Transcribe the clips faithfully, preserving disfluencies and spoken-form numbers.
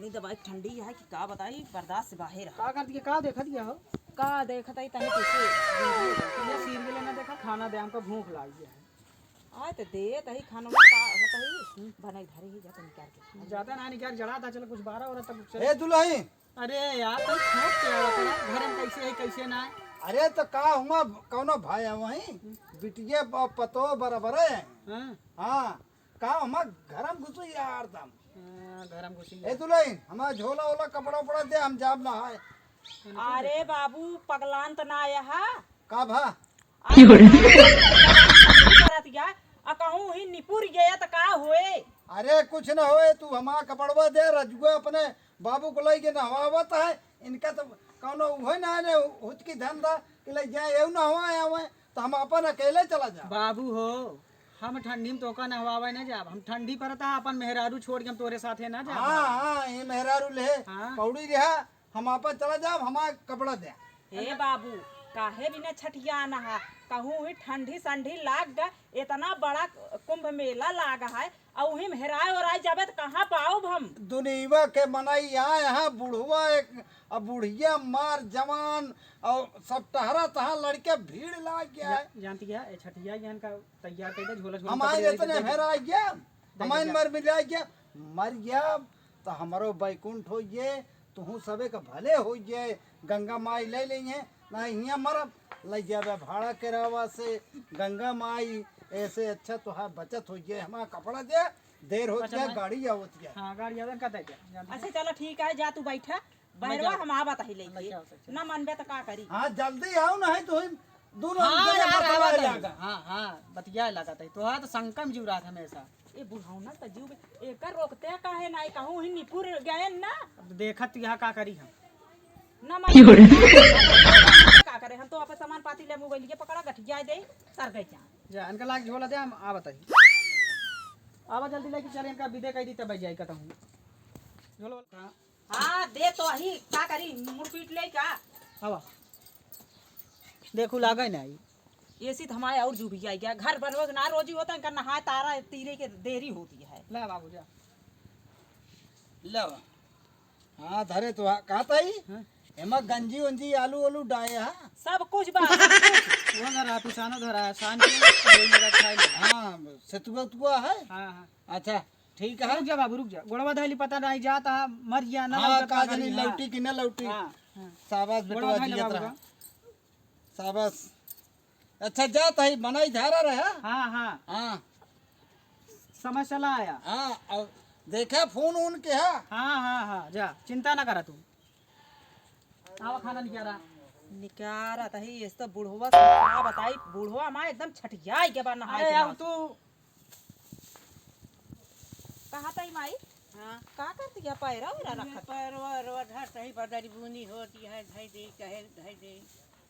ई दवाई ठंडी है कि का बताई, बर्दाश्त से बाहर है। का करत हिया, का देखत हिया हो? का देखत है, तनी पीछे। ये सीरियल ना देखा, खाना दे, हमका भूख लागी है। आ तो दे, तही खाना में का बताई, बनाई धरे ही जा, तनी निकाल के। ज्यादा ना निकाल, जड़ा था, चलो कुछ बारह और तब चल। ए दुल्हन, अरे यार, तू छोट के आवत है, घर में कैसे है, कैसे ना है? अरे तो का हुआ, कौनो भाई है वहीं? बिटिया प-, पतो बराबर है। हाँ। हाँ, का हुआ, घर में घुसो यार तुम। हाँ, घर में घुसी ए यार। दुल्हन, हमारा झोला ओला कपड़ा उपड़ा दे, हम जाब नहाए। अरे बाबू, पगलान त ना आया है। का भा? अरे, करत या, आ कहूँ ही निपुर गया त का होए? अरे कुछ न होए, तू हमार कपड़वा दे, रजुआ अपने बाबू को लइके नहवावत है, इनका तो कौनो उहे ना ने हुचकी धंधा कि ले जाए, एहू नहवाए आवे, तो हम अपन अकेले चला जा। बाबू हो, हम ठंडी में तोका नहवावे ना जाब, हम ठंडी परता अपन मेहरारू छोड़ के हम तोरे साथे ना जाब। हाँ, हाँ, ये मेहरारू ले, हाँ। पौड़ी रहा, हम आपस चला जाब, हमार कपड़ा दे। ए बाबू, काहे बिना छठिया नहा? कहूँ ही ठंडी संडी लाग गा, इतना बड़ा कुंभ मेला लाग है, अउ उही में हेराए ओराए जाबे त कहाँ पाउब हम? दुनिया के मनई आए हैं, बुढ़वा एक, अब बुढ़िया मार जवान, और सब टहरा तहाँ लड़के भीड़ लाग गया है। जा-, जानती क्या, ए छठिया ज्ञान का तैयार कर दे, झोला झोला हम कपड़े आज लेके इतने दे दे। हेरा गया, दे दे हमारे जा। मर मिला गया, मर गया तो हमरो बैकुंठ हो गए, तुहूँ सबे के भले हो गए, गंगा माई ले लेइहे, ना हियाँ मरब, ले जाबे भाड़ा किरावा से, गंगा माई, ऐसे अच्छा तोहार बचत हो गए, हमारा कपड़ा दे, देर होत अच्छा, गया, मैं गाड़ी आवत गया। हाँ, गाड़ी आवत का दे गया, जानते अच्छा, हैं। चलो ठीक है, जा तू बैठा, मैं बहरवा जाओ। हम आवत ही लेके। मैं जाओ, अच्छा। ना मनबे तो का करी? हाँ, जल्दी आओ, नहीं तो हम दोनों हाँ, जगह यार, बतलाए आवा लागा। हाँ, हाँ, बतियाए लागत है। तोहार तो संकम जीव रहत हमेशा। ए बुढ़ौना त जीव बे-, एकर रोकते काहे नाई? कहूँ ही निपुर गए ना। अब देखत यहाँ का करी हम। ना माई, का करे? हम तो अपन सामान पाती ले मोबाइल के पकड़ा गठिया दे, सर गए जान। जा, इनका लाग झोला दे, हम आ बताई। आवा जल्दी लेके चले, इनका विदे कह दी तब जाई कतहूँ। झोला वाला। हाँ, दे तो अही, का करी, मुड़ पीट ले का? आवा। देखू, लागे नाही। एसी त हमारे और जू भी आई गया। घर बनवे के ना रोजी होता, इनका नहाए तारा तीरे के देरी होती है। ला बाबू, जा। ला। हाँ, धरे तो हा-, का ताई? हाँ। एमा गंजी उंजी, आलू ओलू डाए हा? सब कुछ बा, सब कुछ। वो धरा, पिसानो धरा है, शान के, वही मेरा खाए ले। हाँ, सतुआ उतुआ है? हाँ, हाँ। अच्छा, ठीक है। रुक जा बाबू, रुक जा। गोड़वा धइली पता नहीं जात हा, मर गया ना हाँ, लौटत का ना जानी घरी। हाँ। लौटी कि ना लौटी। हाँ, हाँ। शाबाश गोड़वा बेटवा, धइले जियत बाबू रहा। का। शाबाश। अच्छा, जात है, मनई झारा रहे। हाँ, हाँ। हाँ। समझ चला आया। हाँ, और देखा फोन उन के है। हाँ, हाँ, हाँ, जा, चिंता ना करा तू। आवा खाना निकारा। निकारा तही, ये तो बुढ़वा से का बताई, बुढ़वा हमार एकदम छठियाई के बा नहाए अरे के अब बाद। तू कहा तई माई? हाँ। का करती है, पैरा वैरा ये रखत? पैरवा वैरवा धर तही, बदरी बूनी होती है, धई दे, कहे धई दे।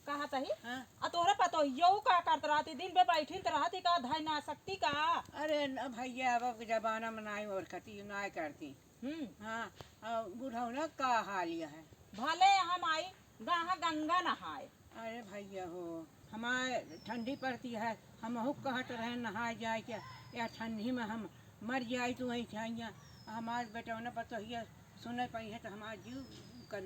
कहा तही? हाँ। आ तोहरे पतोहियो का करत रहती, दिन पे बैठी त रहती का, धई ना सकती का? अरे न भैया, अब के जमाना में नाई और खती, नाई करती। हम्म। हाँ, और बुढ़ौना का हाल यह है? भले हम आई, गाहा गंगा नहाए। अरे भैया हो, हमारे ठंडी पड़ती है, हमहू कहत रहे नहाए जाए के, या ठंडी में हम मर जाए तो वहीं छाइया। हमारे बेटौना पतोहिया सुने पाई है तो हमारा जीव कर,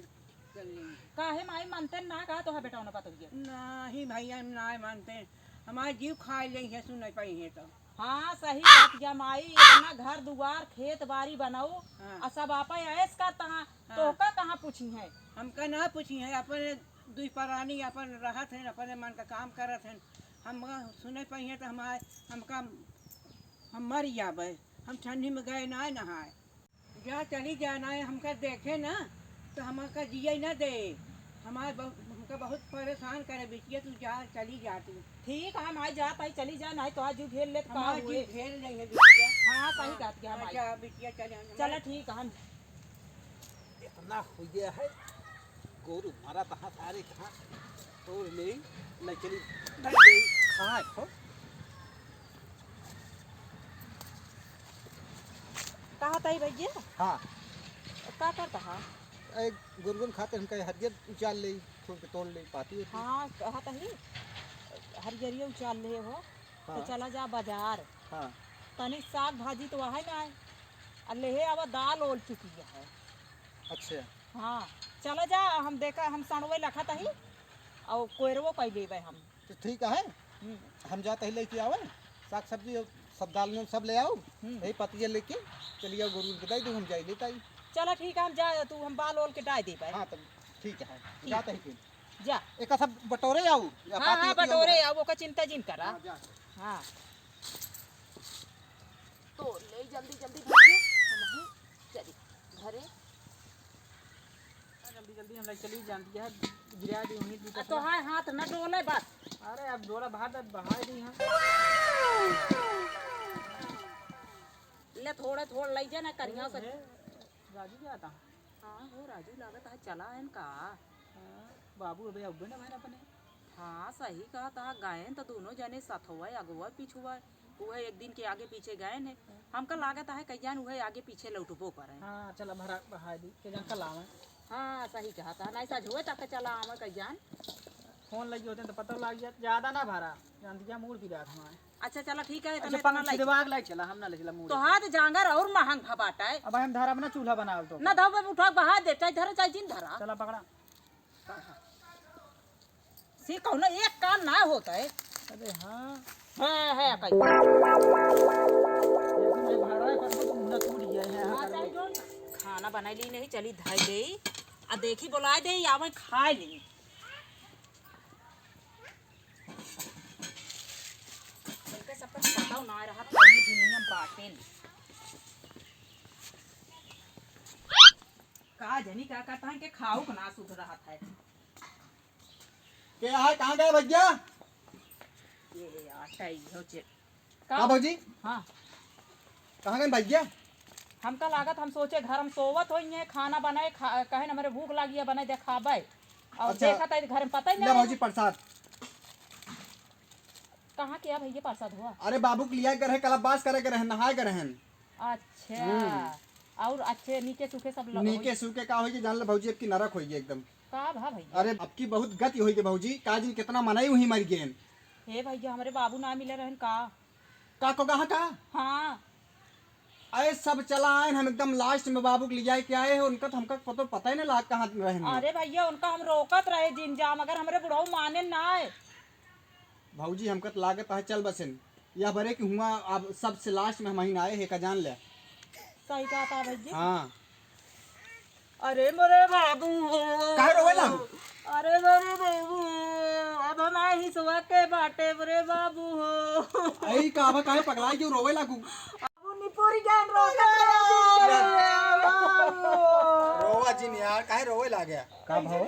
कर लेंगे। काहे माई मनते ना का तोहर बेटौना पतोहिया? नहीं भैया, ना मानते, हमारा जीव खा लेंगे सुने पाई है तो। हाँ, सही बात या माई, इतना घर दुआर, खेत बारी बनाऊ, हाँ। आ सब आपे ऐश करता है, हाँ। तोहका कहाँ पूछी है? हमका ना पूछी है, अपने दुई परानी अपन रहत हैं, अपने मन का काम करत हैं। हम सुने पाई हैं तो हमारे, हमका, हम मर जाबे, हम ठंडी में गए ना नहाए। जा चली जा ना, हमका देखे ना, तो हमका जिए ना दे। हमारे बहु-, हमका बहुत परेशान करे बिटिया, तू जा, चली जा तू। ठीक है, हम आई जात आई, चली जा, नहीं तो आज जू घेर लेत का हमार हुए। जू घेर नहीं है बिटिया। हाँ, सही हाँ, कहत है, हम हाँ, आई। जा बिटिया, चले, हम चला, ठीक है, हम इतना हो गया है, गोरू मारा तहाँ सारे कहाँ तोड़ ले, ले चली, दे दे, खाए हो। कहा ताई भैया? हाँ। का करता हा? ए, गुनगुन खातिर हमका हरियर उचाल ले, थोड़ के तोड़ ले, पाती होती। हाँ, कहा ताई, हरियरिया उचाल ले हो, तो हाँ। चला जा बाजार। हाँ। तनी साग भाजी तो वहाँ ना आए, आ लेहे आवा दाल ओल चुकी है। अच्छा। हाँ, चला जा, हम देखा, हम सड़वे लखत ही और कोयरवो कई लेबे हम। तो ठीक है, हम्म। हम जात ही लेके आवे साग सब्जी, सब दाल में सब ले आओ, हम्म। यही पतिया लेके चलिए, गोरू के दे दो, हम जाई लेता ही। चला ठीक है, हम जा, तू हम बाल ओल के डाय देबे। हाँ, तब ठीक है, ठीक। जात ही फिर। जा। एक सब बटोरे आओ, या हाँ, पाती हाँ, उती बटोरे आओ। आओ, ओका चिंता जिन करा। हाँ, जा। हाँ। तो ले जल्दी, जल्दी भेजिए, हम ही चली घरे। जल्दी, जल्दी हम लोग चली, जानती है, गिरा दी उन्हीं की आ, तो हाय हाथ न डोले बस। अरे, अब डोला भात अब बहा दी हम। ले, थोड़े थोड़ लई जा ना, करिया से। ए, राजू क्या था? हाँ हो राजू, लागत है चला है का? हाँ, बाबू अबे अब्बे ना भर अपने। हाँ, सही कहा था, गए तो दोनों जने सथवा, अगवा, पिछुआ, उहे एक दिन के आगे पीछे गए हैं। हमका लागत है कहियान उहे आगे पीछे लौटबो करे। हाँ, चला भरा, बहा दी, के जान कल आवे। हाँ, सही कहा था, नहीं सज हुए तक चला आवे कहियान। फोन लगी होते तो पता लग जात, ज्यादा ना भरा, जानती क्या, मूड पिरात हमारे। अच्छा, चला ठीक है, अच्छा, इतना, इतना पंखा लाइट। छिदवा के लाइट चला, हम ना ले चला मूड। तो हाथ जांगर और महंग भा बाटा है। अब हम धरा बना, चूल्हा बनावल तो। ना धो, उठा के बहा दे, चाहे धरा, चाहे जिन धरा। चला पकड़ा। सी कौनो एक काम ना होता है। अरे हाँ। है, है, कहीं। देखो, मैं भाड़ा है, पर वो तो मुन्ना टूट गया है, हाँ, हाँ, कर चाहे लो। जो खाना बनाई ली नहीं, चली धाई दे, आ देखी बुलाए दे, आवे खाए ली। इनके सबका पता ना रहा, कौनी दुनिया में बाटे नहीं। का जनी का कहता है कि खाऊ के ना सुध रहा था। के है, कहाँ गए भैया? ये आटा ही हो चे-, का का? भौजी? हाँ। कहाँ गए भैया? हमका लागत, हम सोचे घर में सोवत होइहैं, खाना बनाए, खा-, कहे न हमरे भूख लागी है, बनाए देखाबे। और अच्छा। देखत है घर में पता ही ले नहीं भौजी है। प्रसाद। कहाँ के है भैया प्रसाद हुआ? अरे बाबू के लिया के रहे, कलबास करे के रहे, नहाए के रहन। अच्छा। हम्म। और अच्छे नीके सूखे सब ल-, नीके होई। सूखे का होई कि जान ले भौजी, अब की नरक होई एकदम। का भा भैया? अरे अब की बहुत गति होई के भौजी, का दिन कितना मनई वहीं मर गए। हे भैया, हमरे बाबू ना मिले रहन का? का को कहा का? हाँ। अरे सब चला आए, हम एकदम last में बाबू के ले जाए के आए हैं, उनका तो हमका पतो पता ही ना लाग कहाँ रहन। अरे भैया, उनका हम रोकत रहे जिन जा, मगर हमरे बुढ़ऊ माने ना आए। भौजी, हमका तो लागत है चल बसेन, या बरे की हुआ अब सबसे last में हम ही ना आए हैं, का जान ले। सही कहा था भैया। हाँ। अरे मोरे बाबू हो। काहे रोवे लागू? अरे मोरे बाबू, अब हम हिसवा के बाटे मोरे बाबू हो। आई का, अब काहे पगलाई क्यों रोवे लागू? बाबू निपोरी जान रो। रोवा जिन यार, काहे रोवे लागे? का भाव?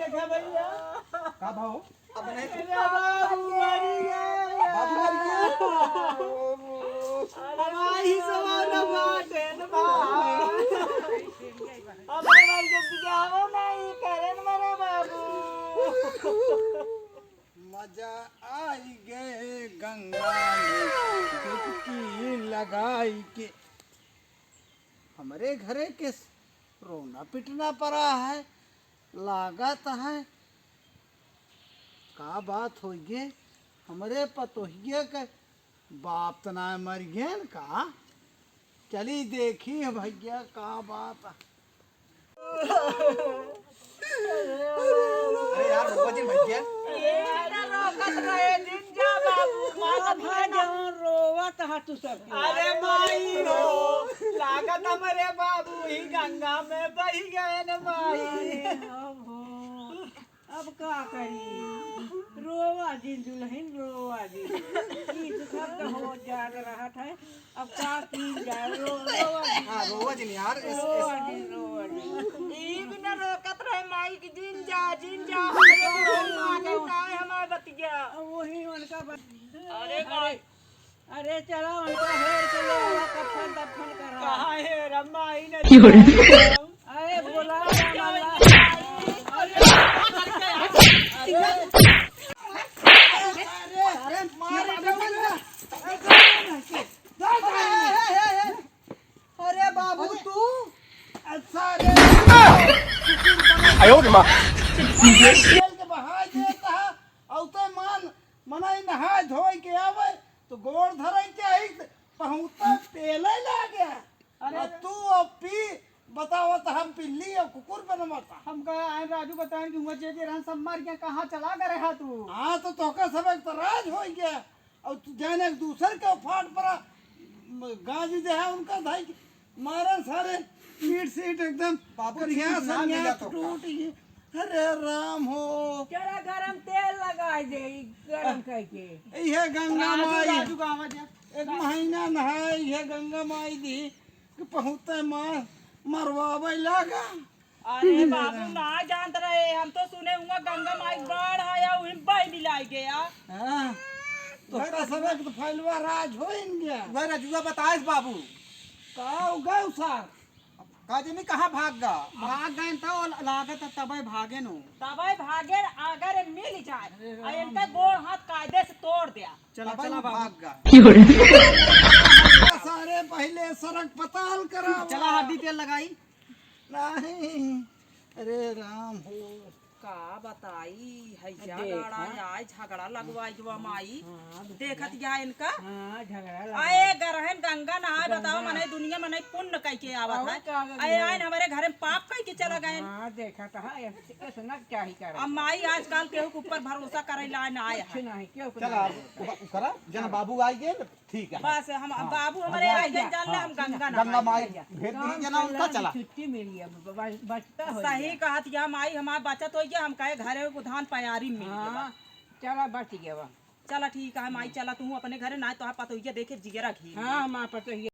का भाव? अब नहीं। अरे बाबू मर गया। बाबू मर गया। हमारी सवाल बाटे न भाई। अब भाई जब जाओ नहीं करन मरे बाबू। मजा आई गए गंगा में डुबकी लगाई के। हमरे घरे के रोना पिटना पड़ा है, लागत है। का बात होइगे? हमरे पतोहिए के बाप त ना मर गए न का? चली देखी है भैया का बात है। अरे यार, रोवा जिन भैया। ये ना रोकत रहे जिन जा बाबू, मार दिए ना। जवन रोवत हा तू सब। अरे माई हो, लागत हमरे बाबू ही गंगा में बही गए न माई। अरे हो, हो। अब का करी? रोवा जिन दुल्हन, रोवा जिन। ई दुख अब तो हो जात रहत है। अब का कीन जाए? रो-, रोवा जिन। हाँ, रोवा जिन यार, इस, इस रोवा जिन, रोवा जिन। ई बिना रोकत रहे माई की, "जिन जा, जिन जा, हमरे बुढ़ऊ माँ के काहे हमार बतिया?" अब वही उनका बत-, अरे अरे, माई। अरे चला उनका हेर के ले आवा, कफन दफन करा। कहाँ है रमा? आई नहीं। अरे बोला ना, अरे, अरे, अरे, मारे, अरे बाबू तू, अरे, आयो रे माँ। तेल के बहा देता, औते मान, मनाई नहाए धोए के आवे, तो गोड़ धरे के आई, पहुँचता तेले लागे। अरे, अरे। तू अब पी, बतावा तो हम पिल्ली और कुकुर बनवा था। हम कहा आए राजू बताएं कि हुआ जे जे रहन सब मर गया, कहाँ चला गए रहा तू? हाँ, तो तोहका सब एक तो राज हो गया और तू जाने एक दूसर के फाट पर गाज दे है उनका धाई के मारन सारे पीठ सीट एकदम बाबू करिया चीज ना सरिया मिला तोहका। टूट गई। अरे राम हो। चला गरम तेल लगाई दे, ई गरम करके। इहे गंगा राजू, माई। राजू का आवाज है। एक महीना नहाए, इहे गंगा माई दी कि पहुँचते मार, मरवावे लागा। अरे बाबू, ना जानत रहे, हम तो सुने हुआ गंगा माई बाढ़ आया, वहीं बह मिलाई गया। हाँ, तो का सबक तो फैलवा राज हो इन गया। वह रजुआ बताइस बाबू। का हो गए सार? का जनी कहाँ भाग गा? भाग गए तो लागत है तबे भागे नो। तबे भागे अगर मिल जाए, अरे आ इनका गोड़ हाथ कायदे से तोड़ दिया। चला, तबे चला वो बाबू। भाग गा। सारे पहले सड़क पताल करा। चला हड्डी तेल लगाई। नहीं, अरे राम हो। का बताई, हैया देख, गाड़ा हाँ। आय झगड़ा लगवाई गवा माई। हाँ, देखत या इनका। हाँ, झगड़ा लगा। आए गरहन गंगा नहाए, गंगा। बताओ, मने दुनिया मने पुण्य कह के आवत और है। का गंगा? आए आइन हमारे घर में पाप कह के चला गए। हाँ, देखत है, ऐस-, ऐसना क्या ही करे। अब माई आजकल केहू के ऊपर भरोसा करे ला ना आए कुछ है। नहीं, क्यों चला, नहीं? अब उ-, करा, जना बाबू आई गए, ठीक है। बस हम, हाँ। बाबू हमारे हाँ, आ गए, हाँ, जान ले हाँ, हम गंगा गंगा नहाए। माई भेज दी जना उनका, चला। छुट्टी मिली अब, बस, बचता हो सही गया। कहत या माई, हमार बचत हो गया, हम कहे घरे को धान पयारी मिल गया। हाँ, चला बच गया बा। चला ठीक है माई, चला तू अपने घरे, ना तो आप पतोहिया देखे जिगरा घी। हाँ, हमार पतोहिया।